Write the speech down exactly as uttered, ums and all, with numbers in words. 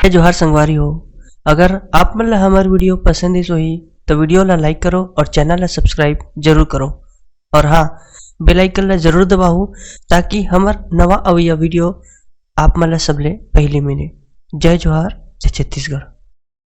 जोहार संगवारी हो, अगर आप मन ला हमर video पसंद आइस होही, तो video ला like करो और channel ला subscribe जरूर करो। और हाँ, bell icon ला जरूर दबाहू, ताकि हमर नवा अवइया video आप मन ला सबले पहली मिले। जय जोहार, जय छत्तीसगढ़।